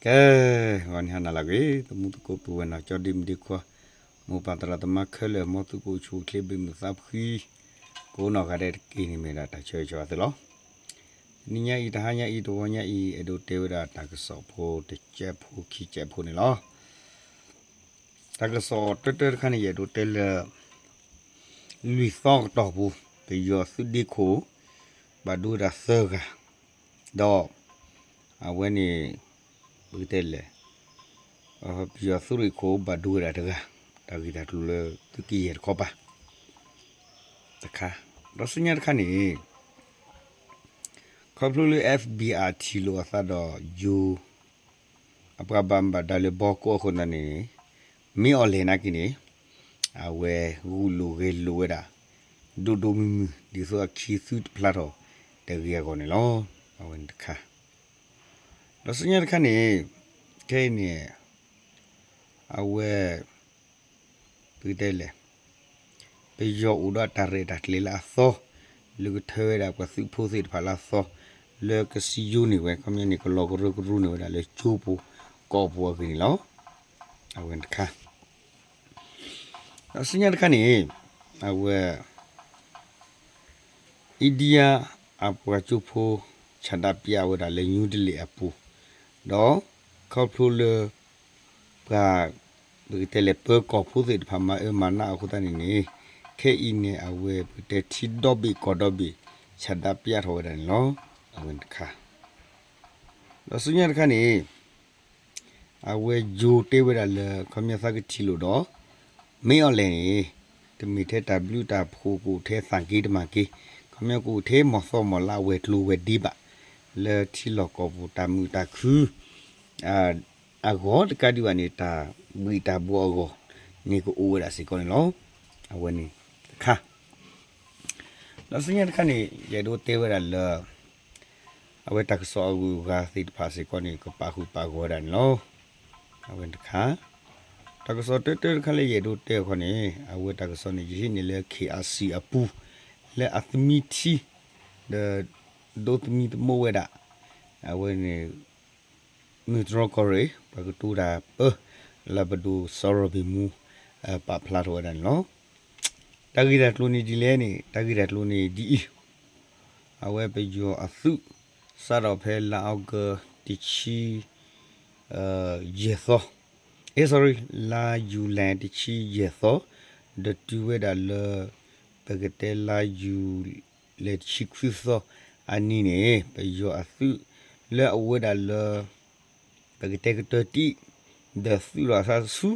ကဲ, ဂီၤနံၤဟါနၤလၢအဂ့ၤ, သမူသကိးပုၢ်ဝဲၢ်နီၢ်ကၠီဒ့မုၣ်ဒ့ခွါ, မိၢ်ပၢ်သရၣ်သမါခဲလၢာ်, မ်သုကအိၣ်ဆူၣ်အိၣ်ချ့ဘၣ်မုာ်သးဖှံ, ကအိၣ်နီၢ်ဂၤဒဲးတက့ၢ်န့ၣ်မ့ၢ်ဒၣ်တၢ်ဆၢဂ့ၤဆၢဝါသုလီၤ. တနံၤညါအံၤ တဟါညါအံၤ တဂီၤညါအံၤ အဲၣ်ဒိးတဲဝဲဒၣ်တၢ်ကစီၣ်ဖိတစဲးဖိခံစဲးဖိန့ၣ်လီၤ. တၢ်ကစီၣ်တၢတၢတခါန့ၣ် ယအဲၣ်ဒိးတဲလၢ လွံၢ်သီကတီၢ်ပူၤ ပယီၤသုးဒ့ခိၣ် ဘၣ်ဒိဝဲဒၣ်သၢဂၤ, ဒီး အဝဲန့ၣ် ပကတဲလဲၣ်, ပယီၤသုးရ့ၣ်ခိၣ်ဘၣ်ဒိဝဲဒၣ်တဂၤ, တၢ်ဂ့ၢ်တၢ်ကျိၤလၢသုးက့ယဲၢ်တခီပၤ တခါ, ဒီးဆူညါတခါန့ၣ် ခီဖျိလၢ F B I ထံၣ်လိာ်အသးဒီးယိၤ အပှၤဘၣ်မူဘၣ်ဒါလၢဘီကီၢ်အဃိသတးန့ၣ် မ့ၢ်အီၤလဲၣ်နာ်က့န့ၣ် အဝဲဂုာ်လိာ်ဂဲၤလိာ်ဝဲဒၣ် ဒိၣ်ဒိၣ်မုၢ်မုၢ် ဒ်သိးအခံသုတဖျါထီၣ်တဂ့ၤအဂီၢ်န့ၣ်လီၤ. အဝဲန့ၣ်တခါ, ဒီးဆူညါတခါန့ၣ် ခဲအံၤန့ၣ် အဝဲ ပကတဲလဲၣ်, ပယီၤအိၣ်ဒီးတၢ်ရဲၣ်တၢ်ကျဲၤလၢအသီ, လၢကထၢဝဲဒၣ်ပှၤသုးဖိသ့ၣ်တဖၣ်လၢအသီ, လၢကစံယိန့ၢ်ဝဲ ခီပညီန့ၣ် ကလီကရၢကရိန့ၢ်ဝဲဒၣ်လၢကၠိပူၤကီၢ်ပူၤအဂ့ၢ်န့ၣ်လီၤ. အဝဲန့ၣ်တခါ, ဒီးဆူညါတခါန့ၣ် အဝဲ India အပှၤကၠိဖိ ဆန္ဒပြဝဲဒၣ်လၢ New Delhi အပူၤ, ဒီးခီဖျိလၢ ပှၤ ပကတဲလဲၣ် ပၢၤကီၢ်ဖိသ့ၣ်တဖၣ်မၤအၢမၤနးအဃိသတးန့ၣ်န့ၣ် ခဲအံၤန့ၣ် အဝဲပကတဲထံဒီဘ့ၣ်ကီၢ်ဒီဘ့ၣ် ဆန္ဒပြထီၣ်ဝဲဒၣ်န့ၣ်လီၤ. အဝဲန့ၣ်တခါ, ဒီးဆူညါတခါန့ၣ် အဝဲယိၤတဲဝဲဒၣ်လၢ ခီပညီသးကထံၣ်လိာ်ဒီး မ့ၢ်အီၤလဲၣ်န့ၣ် တမ့ၢ်ထဲတၢ်ဘျုးတၢ်ဖှိၣ် ကအိၣ်ထဲသးက့ၤတမၤက့ၤ, ခီပညီကအိၣ်ထဲမီၢ်သီမီၢ်လါအဝဲၤကျိၤဝဲၤဒ့ဘၣ်, လၢထံလီၢ်ကီၢ်ပူၤတၢ်မုာ်တၢ်ခု အဂီၢ်တကးဒံးဘၣ်န့ၣ် တၢ်ဘှံးတၢ်ဘှီအဂီၢ်န့ၣ် ကအိၣ်ဝဲဒၣ်စ့ၢ်ကီးန့ၣ်လီၤ. အဝဲန့ၣ်တခါ, ဒီးဆူညါတခါန့ၣ် ယအဲၣ်ဒိးတဲဝဲဒၣ်လၢ အဝဲတၢ်ကစီၣ်အဂုၤအဂၤသ့ၣ်တဖၣ်စ့ၢ်ကီးန့ၣ် ကပာ်ဃုာ်ပာ်ဂီၤဝဲဒၣ်န့ၣ်လီၤ. အဝဲန့ၣ်တခါ, တၢ်ကစီၣ်တၢတၢတခါလၢယအဲၣ်ဒိးတဲအီၤခီန့ၣ် အဝဲတၢ်ကစီၣ်န့ၣ် ယဟံးန့ၢ်လၢ K R C အပူၤ လၢအသမံထံ ဒီး ဒိးသမံသမိးဝဲဒၣ် အဝဲန့ၣ် မုၢ်တြီၢ်ကီၢ်ရ့ၣ် ပှၤကတိၤတၢ်ပၢ လၢပဒိၣ်စီၤရီဘ့ၣ်မူ ပာ်ဖျါထီၣ်ဝဲဒၣ်န့ၣ်လီၤ. တၢ်ဂ့ၢ်တၢ်ကျိၤန့ၣ်ဒ်လဲၣ်န့ၣ် တၢ်ဂ့ၢ်တၢ်ကျိၤန့ၣ်ဒ်အံၤ, အဝဲပယီၤအသုး စးထီၣ်ဖဲလါအီကူး တဆံ ယဲၢ်သီ, အဲ sorry လါယူၤလံ တဆံယဲၢ်သီ ဒီးတုၤဝဲဒၣ်လၢ ပကတဲလါယူၤလံ တဆံခွံသီအနံၤန့ၣ် ပယီၤအသုး လၢအအိၣ်ဝဲဒၣ်လၢ ပကတဲကတၢၢ်တံၢ် ဒီးသုးလီၤအသးဆူ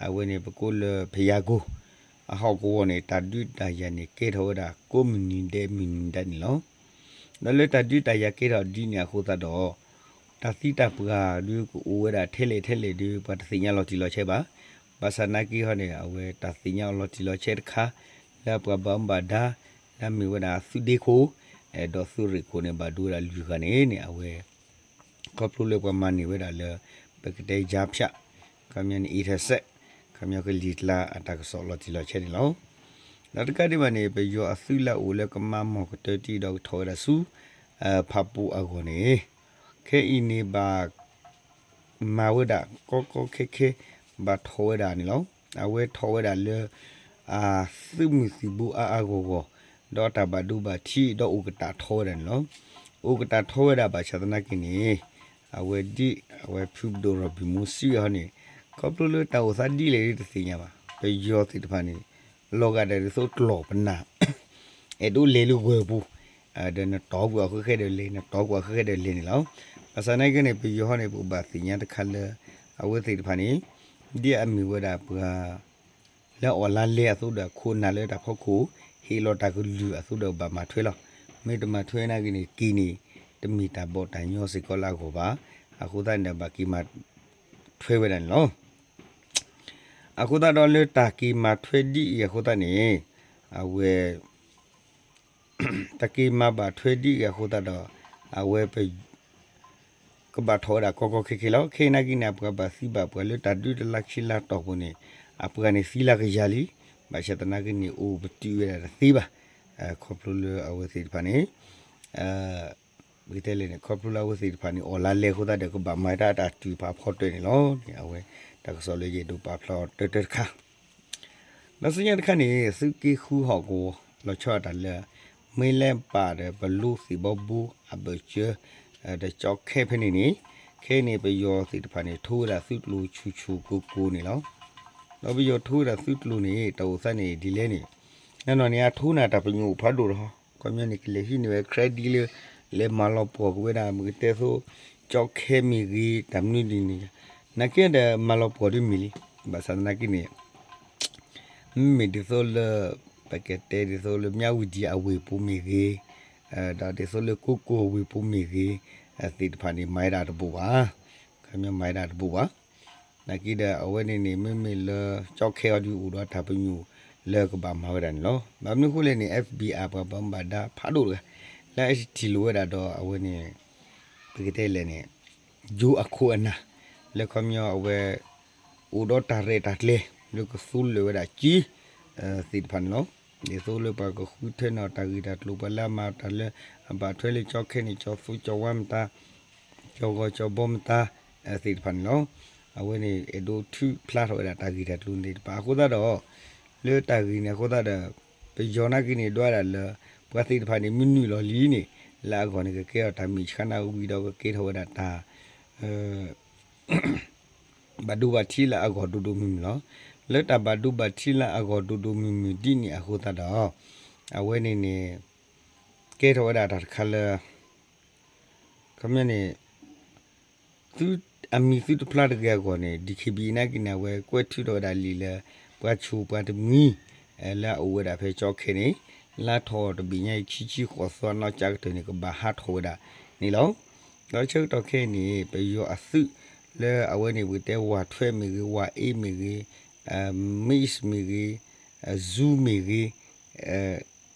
အဝဲန့ၣ် ပကိးလၢ ဖယၤကိၤ အဟီၣ်ကဝီၤန့ၣ် တၢ်ဒုးတၢ်ယၤန့ၣ် ကဲထီၣ်ဝဲဒၣ် ကိးမုၢ်နံၤဒဲးမုၢ်နံၤဒဲးန့ၣ်လီၤ. ဒီးလၢတၢ်ဒုးတၢ်ယၤကဲထီၣ်ဒ်န့ၣ်အဃိသတးဒီး တၢ်သံတၢ်ပှၢ်ဒုးကအိၣ်ဝဲဒၣ်ထဲလဲၣ်ထဲလဲၣ်ဒီး ပှၤတသ့ၣ်ညါလီၤတံၢ်လီၤဆဲးဘၣ်. ဘၣ်ဆၣ်နာ်က့ဟီန့ၣ် အဝဲတၢ်သ့ၣ်ညါအီၤလီၤတံၢ်လီၤဆဲးတခါ လၢပှၤဘၣ်မူဘၣ်ဒါ လၢအမ့ၢ်ဝဲဒၣ်သုးဒ့ခိၣ် ဒီးသုးရ့ၣ်ခိၣ်န့ၣ် ဘၣ်ဒိဝဲဒၣ်လွံၢ်ဂၤန့ၣ်န့ၣ် အဝဲ ခီဖျိလၢပှၤမၤန့ၢ်ဝဲဒၣ်လၢ ပကတဲယါဖၠး ခီပညီန့ၣ် အ့ထၢစဲး ခီပညီကလံၤကျါအတၢ်ကစီၣ်လီၤတံၢ်လီၤဆဲးန့ၣ်လီၤ. ဒီးတကးဒံးဘၣ်န့ၣ် ပယီၤအသုးလၢအအိၣ်လၢကမါမီၢ်ကတၢၢ်တံၢ်ဒီးကထီၣ်ဝဲဒၣ်ဆူ ဖးပူၤအဂီၢ်န့ၣ် ခဲအံၤန့ၣ်ဘၣ် မၤဝဲဒၣ်ကီကီခဲခဲ ဘၣ်ထီၣ်ဝဲဒၣ်န့ၣ်လီၤ. အဝဲထီၣ်ဝဲဒၣ်လၢ အသုးမုၢ်သံၣ်ဘိအါအါဂီၢ်ဂီၢ် ဒီးတၢ်ဘၣ်ဒိဘၣ်ထံး ဒီးအိၣ်ကတၢ်ထီဝဲဒၣ်န့ၣ်လီၤ. အိၣ်ကတၢ်ထီဝဲဒၣ်ဘၣ်ဆၣ်သနာ်က့န့ၣ် အဝဲဒ်အဝဲဖုပဒိၣ်ရီဘံၣ်မူစံးဝဲဟီန့ၣ် ခီဖျိလၢတၢ်အိၣ်သးဒ်လဲၣ်တသ့ၣ်ညါဘၣ်. ပယီၤသ့ၣ်တဖၣ်န့ၣ် လီၤဂာ်ဒီးဒ်သိးကျီၢ်ပနၢ် အဲၣ်ဒိးလဲၤလၢဂၢၢ်ပူၤ ဒီးနတီၢ်ကွံာ်အီၤဃဲဃဲဒီးလဲၤ နတီၢ်ကွံာ်အီၤဃဲဃဲဒီးလဲၤန့ၣ်လီၤ. ဘၣ်ဆၣ်သနာ်က့န့ၣ် ပယီၤဟီန့ၣ် ပကဘၣ်သ့ၣ်ညါတခါလၢ အဝဲသ့ၣ်တဖၣ်န့ၣ် ဒ်အမ့ၢ်ဝဲဒၣ်ပှၤ လၢအီၣ်လါလဲအသိးဒီး ခိၣ်နၢ်လၢတၢ်ဖီခိၣ် ဟ့ၣ်လီၤတၢ်ကလုၢ်အသိးဒီးဘၣ်မၤထွဲလီၤ. မ့ၢ်တမၤထွဲနာ်က့န့ၣ် က့ၤန့ၣ် တမ့ၢ်တၢ်ဘီၣ်တၢ်ညီစ့ၢ်ကီးလၢအဂီၢ်ဘၣ်. အဃိသတးန့ၣ်ဒီး ဘၣ်က့ၤမၤထွဲဝဲဒၣ်န့ၣ်လီၤ. အဃိသတးဒီးလၢတၢ်က့ၤမၤထွဲဒ်အံၤအဃိသတးန့ၣ် အဝဲ တၢ်က့ၤမၤဘၣ်ထွဲဒ်အံၤအဃိသတးဒီး အဝဲပ ကဘၣ်ထီၣ်ဝဲဒၣ်ကီကီခဲခဲလီၤ. ခဲအံၤနာ်က့န့ၣ် အပှၤဘၣ်သံဘၣ်ပှၤလၢတၢ်ဒုးတလါခံလါတီၢ်ပူၤန့ၣ် အပှၤန့ၣ်သံလၢကယၤလံ. ဘၣ်ဆၣ်သနာ်က့န့ၣ် အိၣ်ပတုာ်ဝဲဒၣ်တသ့ဘၣ်. ခီဖျိလၢအဝဲသ့ၣ်တဖၣ်န့ၣ် ပကတဲလဲၣ်န့ၣ် ခီဖျိလၢအဝဲသ့ၣ်တဖၣ်န့ၣ် အိၣ်လါလဲအဃိသတးဒီး ကဘၣ်မၤတၢ်အတၢ်တုၤဖးဖီတၢၢ်န့ၣ်လီၤန့ၣ် အဝဲတၢ်ကစီၣ်လၢယအဲၣ်ဒိးပာ်ဖျါအီၤတၢတၢတခါ ဒီးဆူညါတခါန့ၣ် သုးက့ဃုဟီၣ်ကဝီၤ လီၤဆီဒၣ်တၢ်လၢ မ့ၢ်လဲၤပာ်ဒီးပလိသ့ၣ်ဘီဘိအဘၢၣ်စၢၤ ဒီးကၠီခဲဖဲန့ၣ်န့ၣ် ခဲအံၤန့ၣ် ပယီၤသ့ၣ်တဖၣ်န့ၣ် ထိဝဲဒၣ်သုးကျိၤဆူၣ်ဆူၣ်ကိၢ်ကိၢ်န့ၣ်လီၤ. ဒီးပယီၤထိဝဲဒၣ်သုးကျိၤန့ၣ် တၢ်အိၣ်သးန့ၣ်ဒ်လဲၣ်န့ၣ် နနီၢ်န့ၣ် အထိနၢ်တၢ်ပညိၣ်အိၣ်ဖးဒိၣ်လီၤ. ခီပညီန့ၣ် ကလဲၤဟံးန့ၢ်ဝဲ credit လၢ လဲၤမၤလီၤပှီၢ်ကွံာ်ဝဲဒၣ် ပကတဲသိး ကၠီခဲမ့ၢ်ဂ့ၤ တၢ်မနုၤဒ်န့ၣ် နာ်က့ဒီးမၤလီၤပှီၢ်ဒ်မ့ၢ်လံ. ဘၣ်ဆၣ်သနာ်က့န့ၣ် မ့မ့ၢ်ဒ်သိးလၢ ပကတဲဒ်သိးလၢ မြဝတီ အဝ့ၢ်ပူၤမ့ၢ်ဂ့ၤ, ဒီးဒ်သိးလၢ ကိၢ်ကိၢ်အဝ့ၢ်ပူၤမ့ၢ်ဂ့ၤ, သ့ၣ်တဖၣ်န့ၣ် မၤဝဲဒၣ်တဘိးဘၣ်. ခီပညီမၤဝဲဒၣ်တဘိးဘၣ်. နာ်က့ဒီးအဝဲန့ၣ်န့ၣ် မ့မ့ၢ်လၢ ကၠီခဲအံၤဒုးအိၣ်ဒီးတၢ်ပညိၣ်လၢကဘၣ်မၤဝဲဒၣ်န့ၣ်လီၤ. ဘၣ်မနုၤအဃိလဲၣ်န့ၣ် FBI ပှၤဘၣ်မူဘၣ်ဒါဖးဒိၣ်တဂၤ လၢအထံၣ်လိာ်ဝဲဒၣ်ဒီးအဝဲန့ၣ် ပကတဲလဲၣ်န့ၣ် ယိၤအခိၣ်အနၢ် လၢခီပညီအဝဲ အိၣ်ဒီးတၢ်ရဲၣ်တၢ်ကျဲၤ လၢကသူလၢာ်ဝဲဒၣ်က့ သ့ၣ်တဖၣ်န့ၣ်လီၤ. ဒ်သိးလၢပှၤကဃုထၢန့ၢ်အီၤတၢ်ဂ့ၢ်တၢ်ကျိၤ ပှၤလၢအမၤတၢ်လၢ အဘၣ်ထွဲလၢကၠီခဲန့ၣ် ကၠီသူကၠီဝါမတၤ ကၠီဂီၤကၠီဘီမတၤ သ့ၣ်တဖၣ်န့ၣ်လီၤ. အဝဲန့ၣ် အဲၣ်ဒိးထုးဖျါထီၣ်ဝဲဒၣ်တၢ်ဂ့ၢ်တၢ်ကျိၤသ့ၣ်တဖၣ်အဃိသတးဒီး လၢတၢ်ဂ့ၢ်န့ၣ်အဃိသတးဒီး ပယီၤနာ်က့န့ၣ် ဒွးဒၣ်လၢ ပှၤသ့ၣ်တဖၣ်န့ၣ် မ့ၢ်နုာ်လီၤလံန့ၣ် လၢအဂီၢ်န့ၣ် ကကဲထီၣ်တၢ်မံၤဆါနၢ်ဝံၤဒီး ကကဲထီၣ်ဝဲဒၣ်တၢ် ဘၣ်ဒိဘၣ်ထံးလၢအဂီၢ်ဒိၣ်ဒိၣ်မုၢ်မုၢ်လီၤ. လၢတၢ်ဘၣ်ဒိဘၣ်ထံးလၢအဂီၢ်ဒိၣ်ဒိၣ်မုၢ်မုၢ်ဒ်န့ၣ်အဃိသတးဒီး အဝဲန့ၣ်န့ၣ် ကဲထီၣ်ဝဲဒၣ်တၢ်တခါလၢ ခီပညီန့ၣ် သု အမံၤသုတဖျါတဂ့ၤအဂီၢ်န့ၣ် DKBA နာ်က့န့ၣ် အဝဲကွဲးထုးထီၣ်ဝဲဒၣ်လံာ်လၢ ပှၤဆူးပှၤတမှံၤ လၢအအိၣ်ဝဲဒၣ်ဖဲကၠီခဲန့ၣ် လါထီၣ်တဘ့ၣ်ညါအံၤ ခံဆံဃိးသီနီၢ်ကၠးကတၢၢ်န့ၣ် ကဘၣ်ဟးထီၣ်ဝဲဒၣ်န့ၣ်လီၤ. ဒီးဆၢကတီၢ်ခဲအံၤန့ၣ် ပယီၤအသုး လၢအဝဲန့ၣ် ပကတဲဝၤထွဲမ့ၢ်ဂ့ၤ ဝၤအ့မ့ၢ်ဂ့ၤ မ့ၣ်မ့ၢ်ဂ့ၤ ဇူမ့ၢ်ဂ့ၤ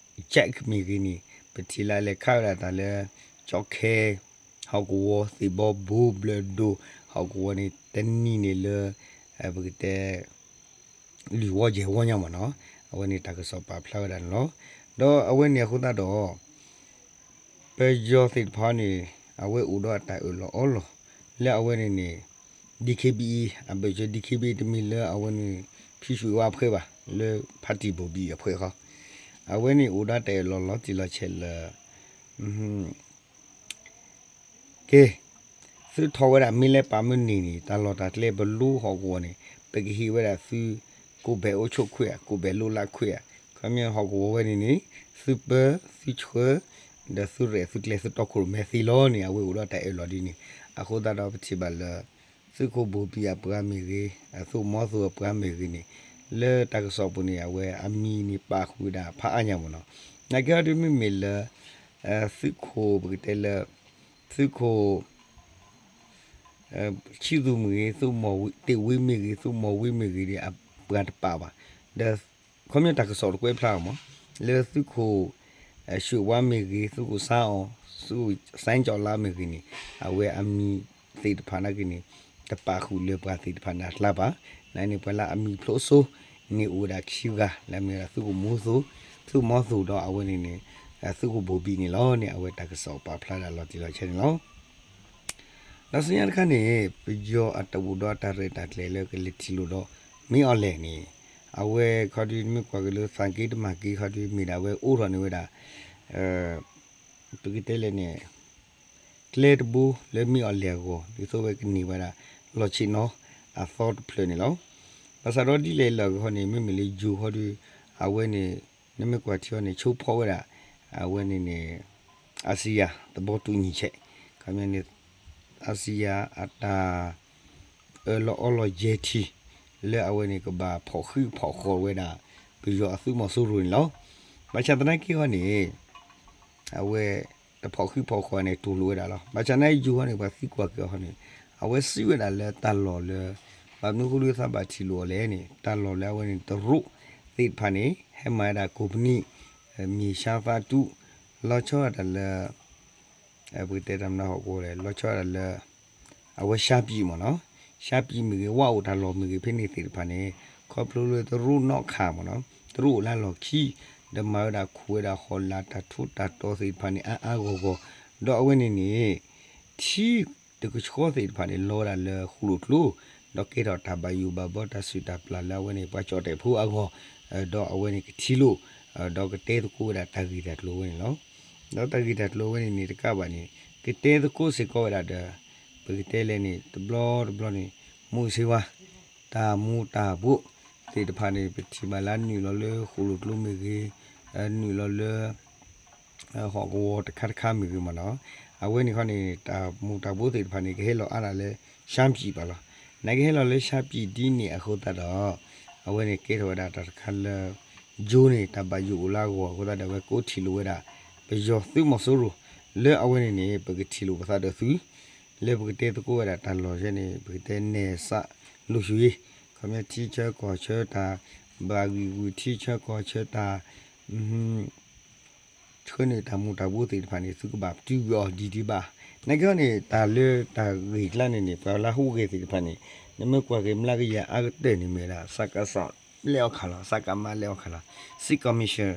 Jack မ့ၢ်ဂ့ၤန့ၣ် ပထံၣ်လၢအလဲၤခးဝဲဒၣ်တၢ်လၢ ကၠီခဲ ဟီၣ်ကဝီၤ သ့ၣ်ဘီဘိ ဘျၢၣ်ဒိၣ် ဟီၣ်ကဝီၤန့ၣ် တနံၤန့ၣ်လၢ ပကတဲ လွံၢ်ဝီယဲၢ်ဝီညါမ့ၢ်နီၤ, အဝဲန့ၣ်တၢ်ကစီၣ်ပာ်ဖျါဝဲဒၣ်န့ၣ်လီၤ. ဒီးအဝဲန့ၣ်အဃိသတးဒီး ပယီၤသ့ၣ်တဖၣ်န့ၣ် အဝဲအိၣ်ဒီးအတၢ်အၢၣ်လီၤအီလီၤ လၢအဝဲန့ၣ်န့ၣ် DKBA အဘၢၣ်စၢၤ DKBA တမ့ၢ်လၢအဝဲန့ၣ် ဖံးဆူၣ်ဝါဖှဲဘၣ် လၢ ဖါတံၢ်ဘိၣ်ဘံၣ်အဖှဲဃီ, အဝဲန့ၣ်အိၣ်ဒီးတၢ်အၢၣ်လီၤလီၤတံၢ်လီၤဆဲးလၢ ကဲ သုထီၣ်ဝဲဒၣ်မ့ၢ်လဲၤပာ်မ့ၢ်န့ၢ်န့ၣ် တၢ်လီၢ်တၢ်ကျဲပလိဟီၣ်ကဝီၤန့ၣ် ပကဟ့ၣ်ဝဲဒၣ်သု ကိးဘဲၣ်အိၣ်ဆိးခွဲးဧါ ကိးဘဲၣ်လိးလးခွဲးဧါ, ခီပညီဟီၣ်ကဝီၤဝဲန့ၣ်န့ၣ် သုပၢ သုဆှၢ ဒီးသုရဲၣ်သုကျဲၤသုတီခိၣ်ရိၣ်မဲသ့လီၤန့ၣ် အဝဲအိၣ်ဒီးတၢ်အၢၣ်လီၤဒ်န့ၣ် အဃိသတးဒီးပထံၣ်ဘၣ်လၢ သုးခိၣ်ဘိၣ်ဘံၣ်အပှၤမ့ၢ်ဂ့ၤ အသုးမီၤသိၣ်အပှၤမ့ၢ်ဂ့ၤန့ၣ် လၢတၢ်ကစီၣ်ပူၤန့ၣ် အဝဲအမံၤန့ၣ်ပာ်ဃုာ်ဝဲဒၣ်ဖးအါညါမ့ၢ်နီၤ, နာ်က့ဟီဒုးမ့မ့ၢ်လၢ သုးခိၣ်ပကတဲလၢ သုးခိၣ် ဆံသူမ့ၢ်ဂ့ၤ သုးမီၤတ့ၢ်ဝ့မ့ၢ်ဂ့ၤ သုးမီၤဝ့မ့ၢ်ဂ့ၤဒီး အပှၤတပာ်ဘၣ်, ဒီး ခီပညီတၢ်ကစီၣ်တကွဲးဖျါအီၤမး လၢသုးခိၣ် ရွှေဝါမ့ၢ်ဂ့ၤ သုးခိၣ်စါအီၤ သုးခိၣ်စဲကၠီလါမ့ၢ်ဂ့ၤန့ၣ် အဝဲအမံၤသ့ၣ်တဖၣ်နာ်က့န့ၣ် တပာ်ဃုာ်လၢပှၤသ့ၣ်တဖၣ်န့ၣ်အကျါဘၣ်, နာ်က့န့ၣ် ပှၤလၢအမံၤဖျိးစိန့ၣ်အိၣ်ဝဲဒၣ်ခံဂၤ လၢအမ့ၢ်ဝဲဒၣ်သုးခိၣ်မီၤသိၣ် သုးမီၤသိၣ်ဒီးအဝဲန့ၣ်န့ၣ် သုးခိၣ်ဘိၣ်ဘံၣ်န့ၣ်လီၤန့ၣ် အဝဲတၢ်ကစီၣ်ပာ်ဖျါဒၣ်လီၤတံၢ်လီၤဆဲးန့ၣ်လီၤ. ဒီးဆူညါတခါန့ၣ် ပယီၤအတအိၣ်ဒီးအတၢ်ရဲၣ်တၢ်ကျဲၤလၢကလဲၤထံၣ်လိာ်ဒီး မ့ၢ်အီၤလဲၣ်န့ၣ် အဝဲခီဒုးနမ့ၢ်ကွၢ်က့ၤလၢသးက့တမၤက့ၤခီဒုးမ့ၢ်ဒၣ်ဝဲအိးထီၣ်န့ၢ်ဝဲဒၣ် ပကတဲလဲၣ်န့ၣ် ကျဲတဘိလၢမ့ၢ်အီၤလဲၣ်အဂီၢ် ဒ်သိးဝဲကန့ၢ်ဝဲဒၣ် လီၢ်ဆ့ၣ်နီၤအသီတဖျၢၣ်န့ၣ်လီၤ. ဘၣ်ဆၣ်ဒီးဒ်လဲၣ်လၢအဂ့ၢ်န့ၣ် မ့မ့ၢ်လၢယိၤခီဒုး အဝဲန့ၣ် နမ့ၢ်ကွၢ်ထံအီၤန့ၣ် ဆိဖီဝဲဒၣ် အဝဲန့ၣ်န့ၣ် အစံယၤ သဘောတူညီချက် ခီပညီန့ၣ် အစံယၤအတၢ် အၢၣ်လီၤအီလီၤယဲၢ်ထံၣ် လၢအဝဲန့ၣ်ကဘၣ်ဖီၣ်ဃံးဖီၣ်ဃီၤဝဲဒၣ် ပယီၤအသုးမီၤစိရိၤန့ၣ်လီၤ. ဘၣ်ဆၣ်သနာ်က့ဟီန့ၣ် အဝဲတဖီၣ်ဃံးဖီၣ်ဃီၤန့ၣ် တူၢ်လိာ်ဝဲဒၣ်လီၤ. ဘၣ်ဆၣ်နာ်က့ယိၤဟီန့ၣ် ပှၤသံကွၢ်က့ၤအီၤဟီန့ၣ် အဝဲစံးဝဲဒၣ်လၢတၢ်လီၢ်လၢ ဘၣ်မနုၤအဃိလၢသးဘၣ်ထံၣ်လိာ်အီၤလဲၣ်န့ၣ် တၢ်လီၢ်လၢအဝဲန့ၣ်တရူးသ့ၣ်တဖၣ်န့ၣ် ဟဲမၤဝဲဒၣ်ကိးပနံၣ် မြေရှားသတ္တု လီၤဆီဒၣ်တၢ်လၢ ပကတဲတၢ်မနုၤဟီၣ်ကဝီၤလဲၣ် လီၤဆီဒၣ်တၢ်လၢ အဝဲရှမ်းပြည်မ့ၢ်နီၤ, ရှမ်းပြည်မ့ၢ်ဂ့ၤ ဝၣ်အိၣ်တၢ်လီၢ်မ့ၢ်ဂ့ၤ ဖဲန့ၣ်သ့ၣ်တဖၣ်န့ၣ် ခီဖျိလၢတရူးနီၢ်ခးမ့ၢ်နီၤ တရူးအိၣ်လၢလီၢ်ခံ ဒီးမၤဝဲဒၣ်ခူၣ်ဝဲဒၣ်ဟီၣ်လာ်တၢ်ထူးတၢ်တီၤသ့ၣ်တဖၣ်န့ၣ် အါအါဂီၢ်ဂီၢ် ဒီးအဝဲန့ၣ်န့ၣ် ထံတကဆှီသ့ၣ်တဖၣ်န့ၣ် လီၤဝဲဒၣ်လၢဃိၣ်လိၣ်ကျိ ဒီးကဲထီၣ်တၢ်ဘၣ်ယိၣ်ဘၣ်ဘီ တၢ်စုၣ်တၢ်ပျၢ်လၢအဝဲန့ၣ် ပှၤကၠီၣ်တဲၣ်ဖိအဂီၢ်, ဒီးအဝဲန့ၣ်ကထံၣ်လိာ် ဒီးကတဲသကိးဝဲဒၣ်တၢ်ဂ့ၢ်တၢ်ကျိၤဝဲန့ၣ်လီၤ. ဒီးတၢ်ဂ့ၢ်တၢ်ကျိၤဝဲန့ၣ်န့ၣ် တကးဘၣ်န့ၣ် ကတဲသကိးစ့ၢ်ကီးဝဲဒၣ်ဒီး ပကတဲလဲၣ်န့ၣ် တဘျီတဘျီန့ၣ် မူးစ့ဝါ တၢ်မူၤတၢ်ဘှီးသ့ၣ်တဖၣ်န့ၣ် ပထံၣ်ဘၣ်လၢနုာ်လီၤလၢဃိၣ်လိၣ်ကျိမ့ၢ်ဂ့ၤ, နုာ်လီၤလၢ ဟီၣ်ကဝီၤတခါတခါမ့ၢ်ဂ့ၤမ့ၢ်နီၤ, အဝဲန့ၣ်ခီန့ၣ် တၢ်မူၤတၢ်ဘှီးသ့ၣ်တဖၣ်န့ၣ် ကဟဲလီၤအါဒၣ်လၢ ရှမ်းပြည် ဘၣ်လီၤ. နကဟဲလီၤလၢ ရှမ်းပြည် ဒ်န့ၣ်အဃိသတးဒီး အဝဲန့ၣ်ကဲထီၣ်ဝဲဒၣ်တၢ်တခါလၢ ယိၤန့ၣ် တၢ်ဘၣ်ယိၣ်အိၣ်လၢအဂီၢ်အဃိသတးဒီး အဝဲကိးထံၣ်လိာ်ဝဲဒၣ် ပယီၤသုးမီၤစိရိၤ လၢအဝဲန့ၣ်န့ၣ် ပကထံၣ်လိာ်ပသးဒီးသု လၢပကတဲသကိးဝဲဒၣ်တၢ်လီၢ်ယဲန့ၣ် ပကတဲနဲၣ်စးလိာ်ဆူၣ်အံၤ, ခီပညီထံဆၢကီၢ်ဆၢတၢ် ဘၣ်ဂံၢ်ဂုာ်ထံဆၢကီၢ်ဆၢတၢ် ဆှၢန့ၢ်တၢ်မူၤတၢ်ဘှီးသ့ၣ်တဖၣ်န့ၣ် သုကဘၣ်ပတုာ်ကွံာ်အီၤဒ်ဒံးဘၣ်. နာ်က့ဟီန့ၣ် တၢ်လၢတၢ်ဂ့ၢ်ကျါန့ၣ်န့ၣ် ပှၤလၢဟူးဂဲၤသ့ၣ်တဖၣ်န့ၣ် နမ့ၢ်ကွၢ်က့ၤမျးကယၤအါကတၢၢ်န့ၣ်မ့ၢ်ဝဲဒၣ် စကစ လၢအီၣ်ခါလီၤ, စကမ လၢအီၣ်ခါလီၤ, State Commission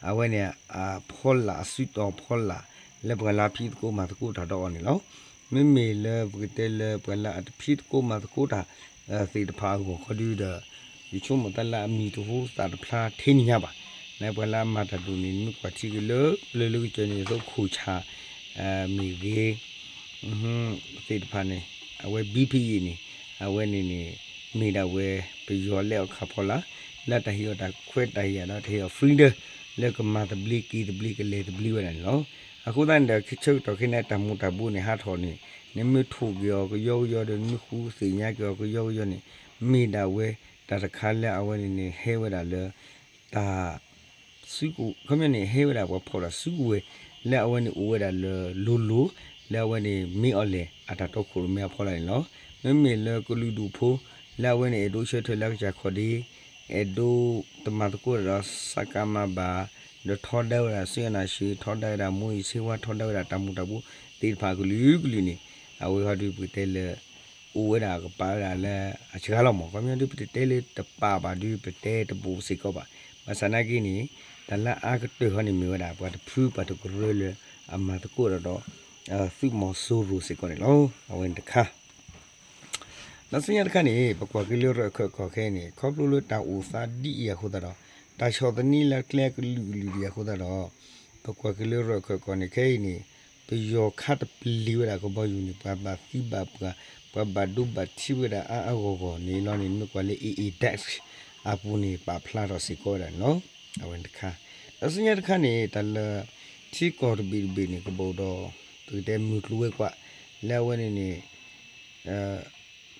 အဝဲန့ၣ် အဖီလာ် အစုတီၤဖီလာ် လၢပှၤလၢအဖံးသကိးမၤသကိးတၢ်ဒီးအီၤန့ၣ်လီၤ. မ့မ့ၢ်လၢပကတဲလၢပှၤလၢအတဖံးသကိးမၤသကိးတၢ် သ့ၣ်တဖၣ်အဂီၢ်ခီဒုဒီး ယဆိကမိၣ်တၢ်လၢအမံၤတဟူသၣ်တဖျါထဲန့ၣ်ညါဘၣ်. နပှၤလၢအမၤတၢ်ဒိၣ်န့ၣ် မ့ၢ်ကွၢ်ထံက့ၤလၢပျၢၤလၢကစၢၢ်န့ၣ် သိခိၣ်ဆၣ် မ့ၢ်ဂ့ၤ သ့ၣ်တဖၣ်န့ၣ် အဝဲ ဘံဖံအံၤန့ၣ် အဝဲန့ၣ်န့ၣ် မ့ၢ်ဒၣ်ဝဲ ပယီၤလၢအီၣ်ခါဖီလာ် လၢတၢ်ဟ့ၣ်အီၤတၢ်ခွဲးတၢ်ယာ်ဒီးတၢ်ဟ့ၣ်အီၤ freedom လၢကမၤသဘျ့က့ၤသဘျ့ကလဲၤသဘျ့ဝဲဒၣ်န့ၣ်လီၤ. အဃိသတးန့ၣ်ဒီး ဆၢကတီၢ်ခဲအံၤန့ၣ် တၢ်မူၤတၢ်ဘှီးန့ၣ်ဟးထီၣ်န့ၣ် နမ့ၢ်ထိၣ်က့ၤအီၤကယီကယီဒီး နမ့ၢ်ဃူသ့ၣ်ညါက့ၤအီၤကယီကယီန့ၣ် မ့ၢ်ဒၣ်ဝဲ တၢ်တခါလၢအဝဲန့ၣ်န့ၣ် ဟဲဝဲဒၣ်လၢ တၢ် ခီပညီန့ၣ် ဟဲဝဲဒၣ်ပှၤဖီၣ်တၢ်စုကဝဲၤ လၢအဝဲန့ၣ်အိၣ်ဝဲဒၣ်လၢလိၤလိၤ လၢအဝဲန့ၣ် မ့ၢ်အီၤလဲၣ် အတၢ်တီခိၣ်ရိၣ်မဲအဖီလာ်န့ၣ်လီၤ. မ့မ့ၢ်လၢကလုာ်ဒူၣ်ဖိ လၢအဝဲန့ၣ် အဲၣ်ဒိးဆၢထၢၣ်လၢအကစၢ်ခီၣ်ဒ့ အဲၣ်ဒိးတမၤသကိးတၢ်ဒီး စကမ ဘၣ်, ဒီးထီဒါဝဲဒၣ် စစ်အာဏာရှင် ထီဒါဝဲဒၣ် မူးယစ်ဆေးဝါး ထီဒါဝဲဒၣ်တၢ်မူၤတၢ်ဘှီးသ့ၣ်တဖၣ်အကလုာ်ကလုာ်န့ၣ် အဝဲဟီဒုပကတဲလၢ အိၣ်ဝဲဒၣ်ကပာ်ဝဲဒၣ်လၢအစှၤလီၤမး. ခီပညီဒုပတတဲလၢတပာ်ဘၣ်ဒု ပတဲတဘိးစ့ၢ်ကီးဘၣ်. ဘၣ်ဆၣ်နာ်က့န့ၣ် တၢ်လၢအအါကတၢၢ်ဟီန့ၣ်မ့ၢ်ဝဲဒၣ် ပှၤတဖုပှၤတကရၢလၢအမၤသကိးတၢ်ဒီး သုးမီၤစိရိၤစ့ၢ်ကီးန့ၣ်လီၤ. အဝဲန့ၣ်တခါ ဒီးဆူညါတခါန့ၣ် ပကွၢ်က့ၤလၢရၢၢ်ခၢၣ်ကီၢ်ခဲအံၤန့ၣ် ခီဖျိလၢတၢ်အိၣ်သးဒ်အံၤအဃိသတးဒီး တၢ်ဆီၣ်သနံးလၢကျဲအကလုာ်ကလုာ်ဒံးအဃိသတးဒီး ပကွၢ်က့ၤလၢရၢၢ်ခၢၣ်ကီၢ်န့ၣ် ခဲအံၤန့ၣ် ပယီၤခါတပျံၤဝဲဒၣ်ကဘီယူၤန့ၣ် ပှၤဘၣ်သံဘၣ်ပှၢ် ပှၤဘၣ်ဒိဘၣ်ထံးဝဲဒၣ်အါအါဂီၢ်ဂီၢ်န့ၣ်လီၤန့ၣ် မ့ၢ်ကွၢ်လၢ AA Dax အပူၤန့ၣ် ပာ်ဖျါထီၣ်စ့ၢ်ကီးဝဲဒၣ်န့ၣ်လီၤ. အဝဲန့ၣ်တခါ ဒီးဆူညါတခါန့ၣ် တၢ်လၢ ထံကီၢ်တဘ့ၣ်တဘ့ၣ်န့ၣ် ကဘၣ်အိၣ်ဒီး ပကတဲမုၢ်ကျိၤဝဲၤကွာ် လၢအဝဲန့ၣ်န့ၣ်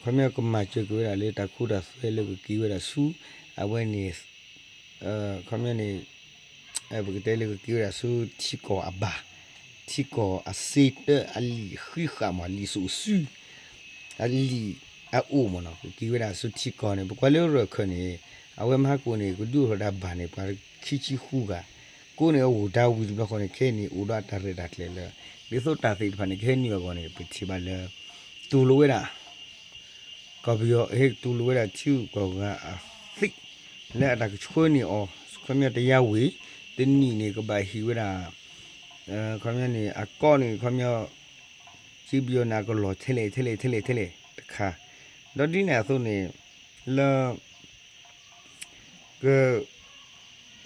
ခီပညီကမၤစၢၤက့ၤဝဲဒၣ်လၢတၢ်ခိတၢ်သွဲလၢကက့ၤဝဲဒၣ်ဆူ အဝဲန့ၣ် ခီပညီန့ၣ် ပကတဲလၢကက့ၤဝဲဒၣ်ဆူထံကီၢ်အဘၣ်, ထံကီၢ်အစ့တၢအလံာ်ဃံဃာ်မး လံာ်စိာ်စု အလံာ်အအိၣ်မးနီၤ ကက့ၤဝဲဒၣ်ဆူထံကီၢ်န့ၣ် ပကွၢ်လၢရၢၢ်ခၢၣ်န့ၣ် အဝဲမဟါကိၣ်န့ၣ် ကဒုးအိၣ်ထီၣ်ဒၣ်ဘၣ်န့ၣ် ပှၤခံဆံဃုဂၤ ကိးန့ၣ်အအိၣ်တၢ်ဝံၤတဘျီဃီန့ၣ် ခဲအံၤန့ၣ် အိၣ်ဒီးအတၢ်ရဲၣ်တၢ်ကျဲၤလၢ ဒ်သိးတၢ်သ့ၣ်တဖၣ်န့ၣ် ကဟဲနုာ်အဂီၢ်န့ၣ် ပထံၣ်ဘၣ်လၢ တူၢ်လိာ်ဝဲဒၣ် ကီၢ်ပယီၤဟဲတူၢ်လိာ်ဝဲဒၣ်ထံဂုၤကီၢ်ဂၤအသ့ၣ် လၢအတၢ်ကဆှၢန့ၢ်အီၤ ခီပညီတရားဝင် တနံၣ်န့ၣ် ကဘၣ်ဟံးဝဲဒၣ် ခီပညီန့ၣ် အကီၢ်န့ၣ် ခီပညီ ထံပယီၤန့ၣ် အကလီၢ်ထဲလဲၣ်ထဲလဲၣ်ထဲလဲၣ်ထဲလဲၣ်တခါ ဒီးဒ်န့ၣ်အသိးန့ၣ် လၢ က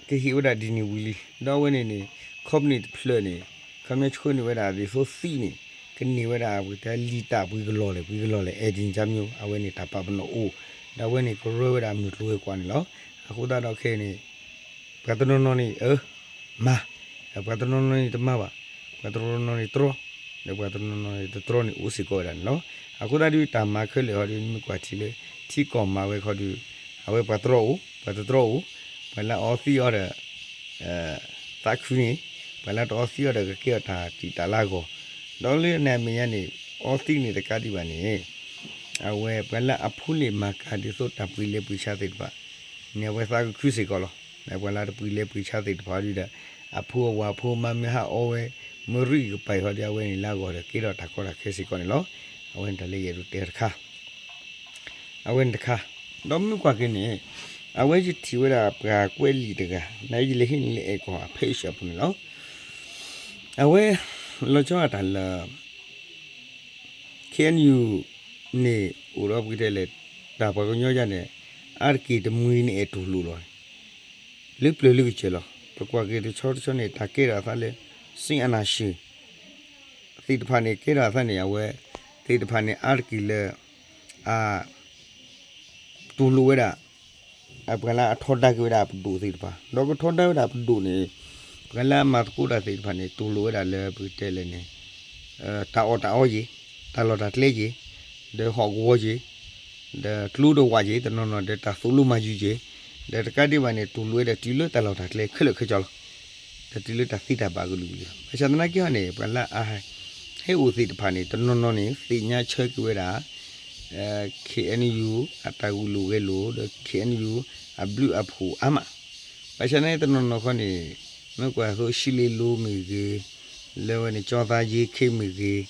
ကဟ့ၣ်ဝဲဒၣ်ဒ်န့ၣ်ဝံၤလံ ဒီးအဝဲန့ၣ်န့ၣ် company တဖျၢၣ်န့ၣ် ခီပညီဆှၢန့ၢ်ဝဲဒၣ်ဒ်သိးသံန့ၣ် ကန့ၢ်ဝဲဒၣ်ပကတဲလံာ်တၢ်ပှဲၤကလီၢ်လဲၣ် ပှဲၤကလီၢ်လဲၣ် အဲၣ်ဒိးန့ၣ် အဝဲန့ၣ်တၢ်ပာ်ပနီၣ်အိၣ် ဒီးအဝဲန့ၣ်ကရၢဝဲဒၣ်မုၢ်ကျိၤဝဲၤကွာ်န့ၣ်လီၤ. အဃိသတးဒီးခဲအံၤန့ၣ် ပှၤတနီၤနီၤန့ၣ် အၢ မၤ ပှၤတနီၤနီၤန့ၣ်တမၤဘၣ် ပှၤတနီၤနီၤန့ၣ်တြီ ဒီးပှၤတနီၤနီၤန့ၣ်တတြီန့ၣ်အိၣ်စ့ၢ်ကီးဝဲဒၣ်န့ၣ်လီၤ. အဃိသတးဒ်တၢ်မၤခဲလၢာ်ဟီဒ် နမ့ၢ်ကွၢ်ထံလၢ ထံကီၢ်မၤဝဲခီဒု အဝဲပှၤတြီအိၣ် ပှၤတတြီအိၣ် ပှၤလၢအအီသံးအီၤဒီး သးခုန့ၣ် ပှၤလၢတအီသံးအီၤဒီးကကဲထီၣ်တၢ်တံာ်တာ်လၢအဂီၢ် ဒီးလၢနမ့ၢ်ညါန့ၣ် အီသံးန့ၣ်တကးဒံးဘၣ်န့ၣ် အဝဲပှၤလၢအဖိလ့ၣ်မၤကၤဒ်သိးတၢ်ပှ့ၤလဲပှ့ၤဆါသ့ၣ်တဖၣ် န့ၣ်အဝဲသးကခုစ့ၢ်ကီးလီၤ. ပှၤလၢတပှ့ၤလဲပှ့ၤဆါသ့ၣ်တဖၣ်ဒုဒီး အဖိအဝၤဖိမါမ့ၢ်ဟးအီဝဲ မ့ၢ်ရံၣ်ကပၤအံၤဟီဒ်အဝဲန့ၣ်လၢအဂီၢ်ဒီးကဲထီၣ်တၢ်ကီတၢ်ခဲစ့ၢ်ကီးန့ၣ်လီၤ. အဝဲန့ၣ်တၢ်လၢယအဲၣ်ဒိးတဲတခါ အဝဲန့ၣ်တခါ ဒီးမ့ၢ်ကွၢ်က့ၤန့ၣ် အဝဲယထံၣ်ဝဲဒၣ်ပှၤကွဲးလံာ်တဂၤ နယလဲၤဟံးန့ၢ်လၢအဲကီၢ်အ page အပူၤန့ၣ်လီၤ. အဝဲ လီၤဆီအတၢ်လၢ ခ့ၣ်အဲၣ်ယူၣ်န့ၣ် အိၣ်ဒီးပကတဲလဲၣ် တၢ်ပှၤကညီယါန့ၣ် အါတက့ၢ်တမှံၤန့ၣ်အဲၣ်တူၢ်လိာ်လီၤ. လၢပျၢၤလၢကစၢၢ်လီၤ. ပကွၢ်က့ၤတဆီတဆီန့ၣ် တၢ်ကဲထီၣ်အသးလၢ စ့အနၢ်ၡံၣ် သ့ၣ်တဖၣ်န့ၣ် ကဲထီၣ်အသးန့ၣ် အဝဲသ့ၣ်တဖၣ်န့ၣ် အါတက့ၢ်လၢ အ တူၢ်လိာ်ဝဲဒၣ် ပှၤလၢအထီဒါက့ၤဝဲဒၣ်အပဒိၣ်သ့ၣ်တဖၣ် ဒီးကထီဒါဝဲဒၣ်အပဒိၣ်န့ၣ် ပှၤလၢအမၤသကိးတၢ်သ့ၣ်တဖၣ်န့ၣ် တူၢ်လိာ်ဝဲဒၣ်လၢပကတဲလဲၣ်န့ၣ် တၢ်အီၣ်တၢ်အီယ့ၣ်, တၢ်လီၢ်တၢ်ကျဲယ့ၣ်, ဒီးဟီၣ်ကဝီၤယ့ၣ်, ဒီးကျိဒီးဝးယ့ၣ်, တနီၤနီၤဒီးတၢ်သိၣ်လိမၤယုၤယ့ၣ်, ဒီးတကးဒံးဘၣ်န့ၣ် တူၢ်လိာ်ဝဲဒၣ်တုၤလၢတၢ်လီၢ်တၢ်ကျဲခဲလၢာ်ခဲဆ့လီၤ. ဒီးတုၤလၢတၢ်သ့တၢ်ဘၣ်ကလုာ်ကလုာ်လီၤ. ဘၣ်ဆၣ်သနာ်က့ဟီန့ၣ် ပှၤလၢအဟဲအိၣ်သ့ၣ်တဖၣ်န့ၣ် တနီၤနီၤန့ၣ် သ့ၣ်ညါဆၢက့ၤဝဲဒၣ် ခ့ၣ်အဲၣ်ယူၣ် အတၢ်ဂုာ်လိာ်ဂဲၤလိာ် ဒီး ခ့ၣ်အဲၣ်ယူၣ် အဘျုးအဖှိၣ်အါမး. ဘၣ်ဆၣ်န့ၣ်တနီၤနီၤခီန့ၣ် မ့ၢ်ကွၢ်သိးရှံလ့လိမ့ၢ်ဂ့ၤ, လၢဝဲန့ၣ် ကၠီသးယ့ခ့မ့ၢ်ဂ့ၤ,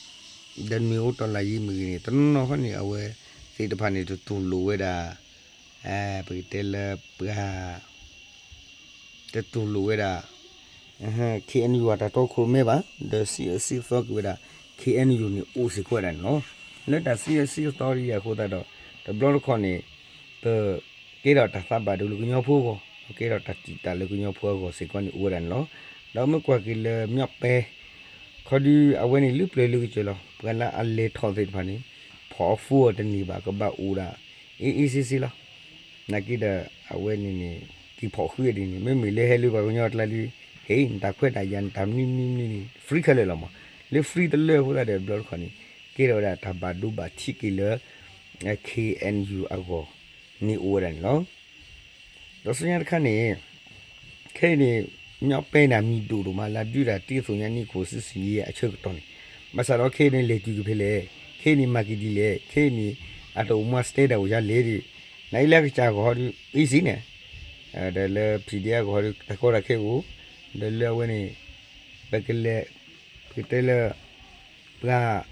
ဒီးနွေဦးတော်လှန်ရေးမ့ၢ်ဂ့ၤန့ၣ် တနီၤနီၤခီန့ၣ် အဝဲသ့ၣ်တဖၣ်န့ၣ် တတူၢ်လိာ်ဝဲဒၣ် ပကတဲလၢပှၤ တတူၢ်လိာ်ဝဲဒၣ် ခ့ၣ်အဲၣ်ယူၣ် အတၢ်တီခိၣ်ရိၣ်မဲဘၣ်, ဒီးစံးအၢစံးသီက့ၤဝဲဒၣ် ခ့ၣ်အဲၣ်ယူၣ်န့ၣ် အိၣ်စ့ၢ်ကီးဝဲဒၣ်န့ၣ်လီၤ. လၢတၢ်စံးအၢစံးသီဒ်အံၤအဃိသတးဒီး တဘျီတခီၣ်န့ၣ် ပကဲထီၣ်တၢ်သးဘၣ်ဒိလၢကညီဖိအဂီၢ်, ပကဲထီၣ်တၢ်တံာ်တာ်လၢကညီဖိအဂီၢ်စ့ၢ်ကီးန့ၣ်အိၣ်ဝဲဒၣ်န့ၣ်လီၤ. ဒီးမ့ၢ်ကွၢ်က့ၤလၢ မြောက်ပိုင်း ခီဒုး အဝဲန့ၣ်လၢပျၢၤလၢကစၢၢ်လီၤ. ပှၤလၢအလဲၤထီၣ်သ့ၣ်တဖၣ်န့ၣ် ဖီၣ်အီၤဖီအီၤတန့ၢ်ဘၣ်, ကဘၣ်အိၣ်ဒၣ် အ့ၣ်အ့ၣ်စ့စ့လီၤ. နာ်က့ဒီး အဝဲန့ၣ်န့ၣ် က့ၤဖီၣ်ဃုအီၤဒ်န့ၣ် မ့မ့ၢ်လၢဟဲလၢပှၤကညီအကျါဒုး ဟ့ၣ် နတၢ်ခွဲးတၢ်ယာ် နတၢ်မနုၤမနုၤမနုၤန့ၣ် free ခဲလၢာ်လီၤမး. လၢ free တလၢအဃိသတးဒီး တဘျီတခီၣ်န့ၣ် ကဲထီၣ်ဝဲဒၣ်တၢ်ဘၣ်ဒိဘၣ်ထံးက့ၤလၢ ခ့ၣ်အဲၣ်ယူၣ် အဂီၢ်န့ၣ်အိၣ်ဝဲဒၣ်န့ၣ်လီၤ. ဒီးဆူညါတခါန့ၣ် ခဲအံၤန့ၣ် မြောက်ပိုင်းန့ၣ် မံၤဒိၣ်ဒိၣ်မး လၢအဒုးတၢ် တၢ်သိၣ်ညါနံၣ်ခိၣ်စုစ့ၣ်ယဲၢ်အဆၢကတီၢ်န့ၣ်, ဘၣ်ဆၣ်ဒီးခဲအံၤန့ၣ် လဲၤတုၤက့ၤဖဲလဲၣ်, ခဲအံၤန့ၣ် မၤက့ၤဒ်လဲၣ်, ခဲအံၤန့ၣ် အတၢ်အိၣ်မူအ status အိၣ်ယါလဲၣ်ဒီး နာ်အံၤလၢအကစၢ်ဂီၤဟီဒီး easy န့ၣ် ဒီးလၢ PDF အဂီၢ်ဒီး တၢ်ကီတၢ်ခဲအိၣ်, ဒီးလၢအဝဲန့ၣ် ပကလဲၤ ပကတဲလၢ ပှၤ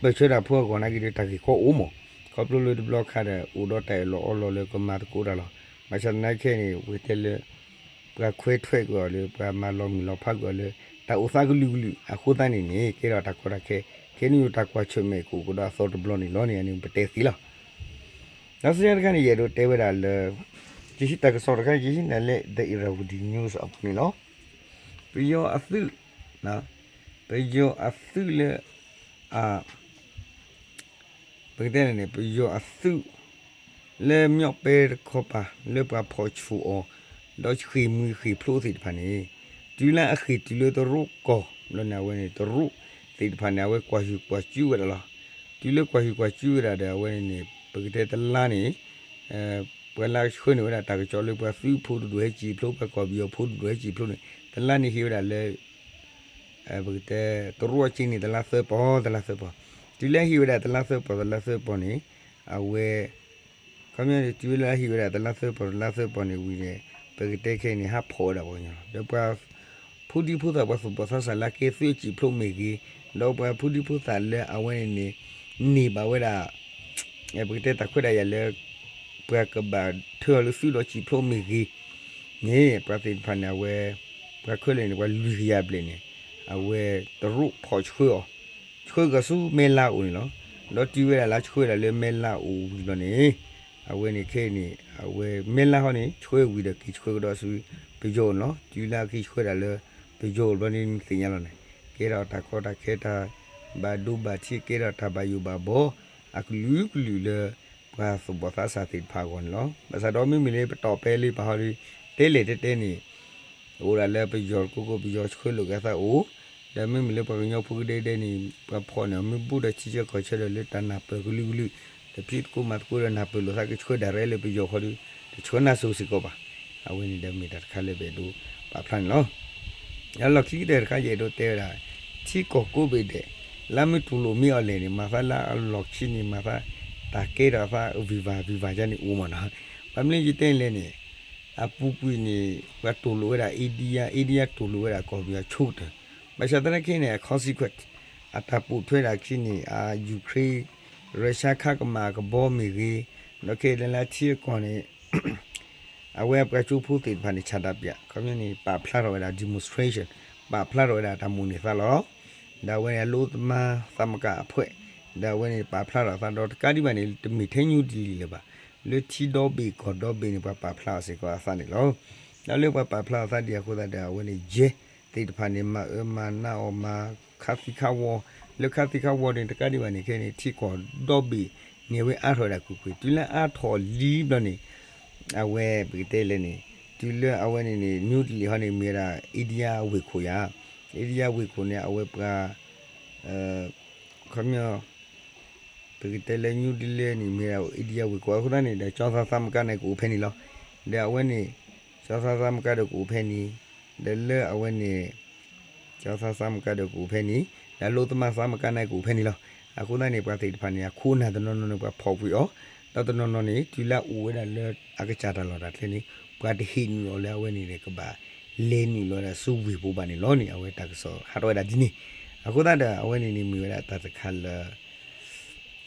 ပၢၢ်ဆၢတၢ်ဖိအဂီၢ်နာ်က့ဒီး တၢ်ဂ့ၢ်ကီအိၣ်မး, ခီဖျိလၢတဘျီခါဒီး အိၣ်ဒီးတၢ်အၢၣ်လီၤအီလီၤလၢကမၤသကိးတၢ်လီၤ. ဘၣ်ဆၣ်သနာ်က့န့ၣ် ပကတဲလၢ ပှၤခွဲထွက်ကွံာ်အီၤလၢ ပှၤမၤလီၤမုၢ်လီၤဖးကွံာ်အီၤလၢ တၢ်အိၣ်သးကလုာ်ကလုာ်အဃိသတးန့ၣ်န့ၣ် ကဲထီၣ်တၢ်ကီတၢ်ခဲ, ခဲအံၤန့ၣ်တၢ်ကွၢ်ဆၢၣ်မဲာ်ကအိၣ်ကဒီးအသီတဘျီန့ၣ်လီၤန့ၣ် အန့ၣ်ပတဲသ့လီၤ. ဒီးဆူညါတခါန့ၣ် ယအဲၣ်ဒိးတဲဝဲဒၣ်လၢ ယဟံးတၢ်ကစီၣ်တခါ ယဟံးန့ၢ်လၢ The Irrawaddy News အပူၤန့ၣ်လီၤ. ပယီၤအသုး, ပယီၤအသုးလၢ အ ပကတဲန့ၣ်န့ၣ် ပယီၤအသုး လၢ မြောက်ပိုင်း တခီပၤ လၢပှၤဖီၣ်ဆူၣ်အီၤ ဒီးဃ့ၢ်မှံဃ့ၢ်ဖျိးသ့ၣ်တဖၣ်န့ၣ် တုၤလၢအဃ့ၢ်တုၤလၢတရူးကီၢ်ဘျီန့ၣ် အဝဲန့ၣ် တရူးသ့ၣ်တဖၣ်န့ၣ် အဝဲကွၢ်ဟုၣ်ကွၢ်စူၣ်ဝဲဒၣ်လီၤ. တုၤလၢကွၢ်ဟုၣ်ကွၢ်စူၣ်ဝဲဒၣ်ဒီး အဝဲန့ၣ်န့ၣ် ပကတဲတလါန့ၣ် ပှၤလၢအဆှၢန့ၢ်ဝဲဒၣ်တၢ်ကစီၣ်လၢပှၤသုးဖိတဒူၣ်ဟဲစံာ်ဖျိး ပှၤကီၢ်ပယီၤဖိတဒူၣ်ဟဲစံာ်ဖျိးန့ၣ် တလါန့ၣ်ဟ့ၣ်ဝဲဒၣ်လၢ ပကတဲ တရူးအစ့န့ၣ် တလါသၢပီၢ် တလါသၢပီၢ်, တုၤလၢဟ့ၣ်ဝဲဒၣ်တလါသၢပီၢ် တလါသၢပီၢ်န့ၣ် အဝဲ ခီပညီန့ၣ် တုၤလၢဟ့ၣ်ဝဲဒၣ်တလါသၢပီၢ် တလါသၢပီၢ်န့ၣ်ဝံၤန့ၣ် ပကတဲခဲအံၤန့ၣ် ဟးဖီၣ်ဝဲဒၣ်ပှၤကညီလီၤ. ဒီးပှၤ ဖိဒံဖိသၣ် ပှၤသူၣ်ဘီၣ်သးစၢ်လၢအကဲသုးအစံာ်ဖျိးမ့ၢ်ဂ့ၤ, ဒီးပှၤဖိဒံဖိသၣ်လၢအဝဲန့ၣ်န့ၣ် န့ၢ်ဘၣ်ဝဲဒၣ် ပကတဲတၢ်ခွဲးတၢ်ယာ်လၢ ပှၤကဘၣ်ထၢအီၤလၢသုးဒီးစံာ်ဖျိးမ့ၢ်ဂ့ၤန့ၣ် ပှၤသ့ၣ်တဖၣ်န့ၣ် အဝဲ ပှၤခဲလၢာ်န့ၣ် ပှၤလွံၢ်ကယၤဘျဲၣ်န့ၣ် အဝဲတရူးဖီၣ်ဆှၢအီၤ ဆှၢကီၤဆူမဲလၢအိၣ်န့ၣ်လီၤ. ဒီးတုၤဝဲဒၣ်လၢဆှၢဝဲဒၣ်လၢမဲလၢအိၣ်ဝံၤဘျီန့ၣ် အဝဲန့ၣ်ခဲအံၤန့ၣ် အဝဲမဲလၢဟီန့ၣ် ဆှၢဝံၤဒီးက့ၤဆှၢကဒီးဆူပယီၤန့ၣ်လီၤ. တုၤလၢအက့ၤဆှၢဒၣ်လၢပယီၤဘျီန့ၣ်သ့ၣ်ညါလီၤန့ၣ် ကဲထီၣ်တၢ်ကီတၢ်ခဲတၢ်ဘၣ်ဒိဘၣ်ထံး ကဲထီၣ်တၢ်ဘၣ်ယိၣ်ဘၣ်ဘီ အကလုာ်ကလုာ်လၢ ပှၤသူၣ်ဘီၣ်သးစၢ်သ့ၣ်တဖၣ်အဂီၢ်န့ၣ်လီၤ. ဘၣ်ဆၣ်ဒီးမ့မ့ၢ်လၢပတီၢ်ပဲလၢပဟီဒီး တဲလဲၣ်တဲတဲန့ၣ် အိၣ်ဒၣ်လၢပယီၤကိးကိး ပယီၤဆှၢလိာ်က့ၤသးအိၣ်, ဒီးမ့မ့ၢ်လၢပှၤကညီဖိကဒဲကဒဲန့ၣ် ပှၤဖီၣ်န့ၣ် မ့ၢ်ဘူးဒီးထံဆၢကီၢ်ဆၢဒီးလၢတၢ်နၢ်ပၢၢ်ကလုာ်ကလုာ် တဖံးသကိးမၤသကိးဒီးနၢ်ပၢၢ်လိာ်သးကဆှၢဒၣ်ရဲလၢပယီၤဃီဒီး တဆှၢနၢ်စိၤစ့ၢ်ကီးဘၣ်. အဝဲန့ၣ်ဒီးမ့ၢ်တၢ်တခါလၢပအဲၣ်ဒိးပာ်ဖျါန့ၣ်လီၤ. လၢလီၢ်ခံကတၢၢ်တခါ ယအဲၣ်ဒိးတဲဝဲဒၣ် ထံကီၢ်ကိးဘ့ၣ်ဒဲး လၢမ့ၢ်တူၢ်လိာ်မ့ၢ်အီၤလဲၣ်န့ၣ် မၤသးလၢအလီၢ်ခံန့ၣ် မၤသးတၢ်ကဲထီၣ်သး viva viva ယါန့ၣ်အိၣ်မးနီၤ. ဘၣ်မနုၤယတဲလဲၣ်န့ၣ် အပူၤကွံာ်န့ၣ် ပှၤတူၢ်လိာ်ဝဲဒၣ် India, India တူၢ်လိာ်ဝဲဒၣ်ကီၢ်ပယီၤဆိကတၢၢ်, ဘၣ်ဆၣ်သနာ်က့န့ၣ် အ consequence အတၢ်ပိာ်ထွဲဒၣ်ခံန့ၣ် အ Ukraine, Russia ခးကမၣ်ကဘီမ့ၢ်ဂ့ၤ, ဒီးခဲအံၤလၢလၢထံအကီၢ်န့ၣ် အဝဲအပှၤကၠိဖိသ့ၣ်တဖၣ်န့ၣ် ဆန္ဒပြ ခီပညီန့ၣ် ပာ်ဖျါထီၣ်ဝဲဒၣ် demonstration, ပာ်ဖျါထီၣ်ဝဲဒၣ်တၢ်မိၣ်န့ၢ်သးလီၤ. ဒီးအဝဲန့ၣ် အလိၣ်သမါသမဂ္ဂအဖွဲ့ ဒီးအဝဲန့ၣ်ပာ်ဖျါထီၣ်အသးဒီးတကးဒံးဘၣ်န့ၣ် တမ့ၢ်ထဲ New Delhi လၢၤဘၣ်, လၢထံဒီဘ့ၣ်ကီၢ်ဒီဘ့ၣ်န့ၣ် ပှၤပာ်ဖျါအီၤစ့ၢ်ကီးအသးန့ၣ်လီၤ. ဒီးလၢပှၤပာ်ဖျါအသးဒ်အဃိသတးဒီး အဝဲန့ၣ် ယဲၢ် သ့ၣ်တဖၣ်န့ၣ် မၤအၢမၤနးအီၤ မၤခးသံခးဝီၤ, လၢခးသံခးဝီၤန့ၣ် တကးဒံးဘၣ်န့ၣ် ခဲအံၤန့ၣ် ထံကီၢ်ဒီဘ့ၣ်န့ၣ် အဝဲအါထီၣ်ဝဲဒၣ်ကွ့ၢ်ကွ့ၢ် တုၤလၢအါထီၣ်လံဘျီန့ၣ် အဝဲပကတဲလဲၣ်န့ၣ် တုၤလၢအဝဲန့ၣ်န့ၣ် New Delhi ဟီန့ၣ် မ့ၢ်ဝဲဒၣ် India ဝ့ၢ်ခိၣ်ယၤ, India ဝ့ၢ်ခိၣ်န့ၣ် အဝဲပှၤ ခီပညီ ပကတဲလၢ New Delhi န့ၣ် မ့ၢ်ဝဲဒၣ် India ဝ့ၢ်ခိၣ်အဃိသတးန့ၣ် ဒီး ကၠီသးသမဂ္ဂန့ၣ် ကအိၣ်ဖဲန့ၣ်လီၤ. ဒီးအဝဲန့ၣ် ကၠီသးသမဂ္ဂဒီးကအိၣ်ဖဲန့ၣ်, ဒီးလၢအဝဲန့ၣ် ကၠီသးသမဂ္ဂဒီးကအိၣ်ဖဲန့ၣ်, ဒီးအလိၣ်သမါသမဂ္ဂန့ၣ်ကအိၣ်ဖဲန့ၣ်လီၤ. အဃိသတးန့ၣ် ပှၤသ့ၣ်တဖၣ်န့ၣ် အခိၣ်နၢ်တနီၤနီၤန့ၣ် ပှၤဖီၣ်ကွံာ်အီၤ, ဒီးတနီၤနီၤန့ၣ် တုၤလၢအအိၣ်ဝဲဒၣ်လၢအကစၢ်တၢ်လီၢ်တၢ်ကျဲန့ၣ် ပှၤတဟ့ၣ်နုာ်အီၤလၢအဝဲန့ၣ်ဒီး ကဘၣ်လဲၤနုာ်လီၤဝဲဒၣ်ဆူဝ့ၢ်ပူၤဘၣ်န့ၣ်လီၤန့ၣ် အဝဲတၢ်ကစီၣ်ဟးထီၣ်ဝဲဒၣ်ဒ်န့ၣ်. အဃိသတးဒီး အဝဲန့ၣ်န့ၣ်မ့ၢ်ဝဲဒၣ်တၢ်တခါလၢ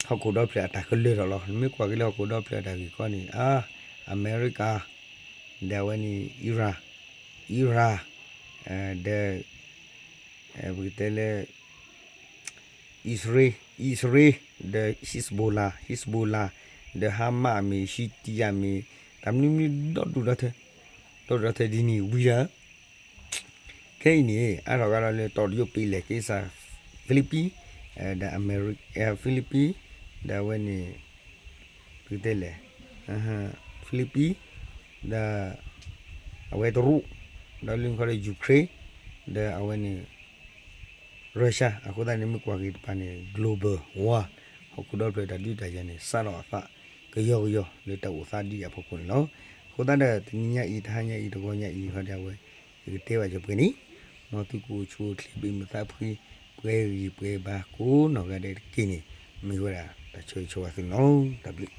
ဟီၣ်ခိၣ်ဒီဖျၢၣ်အတၢ်ကလၢထီၣ်လီၤ. နမ့ၢ်ကွၢ်က့ၤလၢဟီၣ်ခိၣ်ဒီဖျၢၣ်အတၢ်ဂ့ၢ်ကီန့ၣ် အါ အမဲရကၤ ဒီးအဝဲန့ၣ် Iran, Iran, ဒီး ပကတဲလၢ အံၣ်စရ့လး, အံၣ်စရ့လး ဒီး Hezbollah, Hezbollah, ဒီး Hamas မ့ၢ် Houthi မ့ၢ် တၢ်မနုၤမနုၤဒီဒူၣ်ဒီထၢ ဒီဒူၣ်ဒီထၢဒ်န့ၣ်ဝံၤဒီး ခဲအံၤန့ၣ် အါထီၣ်ကဒီးလၢတီၤတယိပ့ၤလဲၣ်က့ၤစး Philippines, ဒီး Ameri- Philippines, ဒီးအဝဲန့ၣ် ပကတဲလဲၣ် Philippines, ဒီး အဝဲတရူး, ဒီးလၢနခီဒီး Ukraine, ဒီးအဝဲန့ၣ် Russia အဃိသတးန့ၣ် မ့ၢ်ကွၢ်က့ၤတပၤန့ၣ် global war ဟီၣ်ခိၣ်ဒီဖျၢၣ်တၢ်ဒုးတၢ်ယၤန့ၣ် စးထီၣ်အသးကယီကယီလၢတၢ်အိၣ်သးဒ်အဖီခိၣ်န့ၣ်လီၤ. အဃိသတးဒီး တနံၤညါအံၤ တဟါညါအံၤ တဂီၤညါအံၤ ဟီဒီးအဝဲ ယကတဲဘၣ်ယပှဲၤန့ၣ် မ်သုကအိၣ်ဆူၣ်အိၣ်ချ့ ဘ့ၣ်မုာ်သးဖှံ ပှဲၤဂံၢ်ပှဲၤဘါကိးနီၢ်ဂၤဒဲးတက့ၢ်န့ၣ် မ့ၢ်ဝဲဒၣ်တၢ်ဆၢဂ့ၤဆၢဝါသုန့ၣ်လီၤ. တၢ်ဘျုး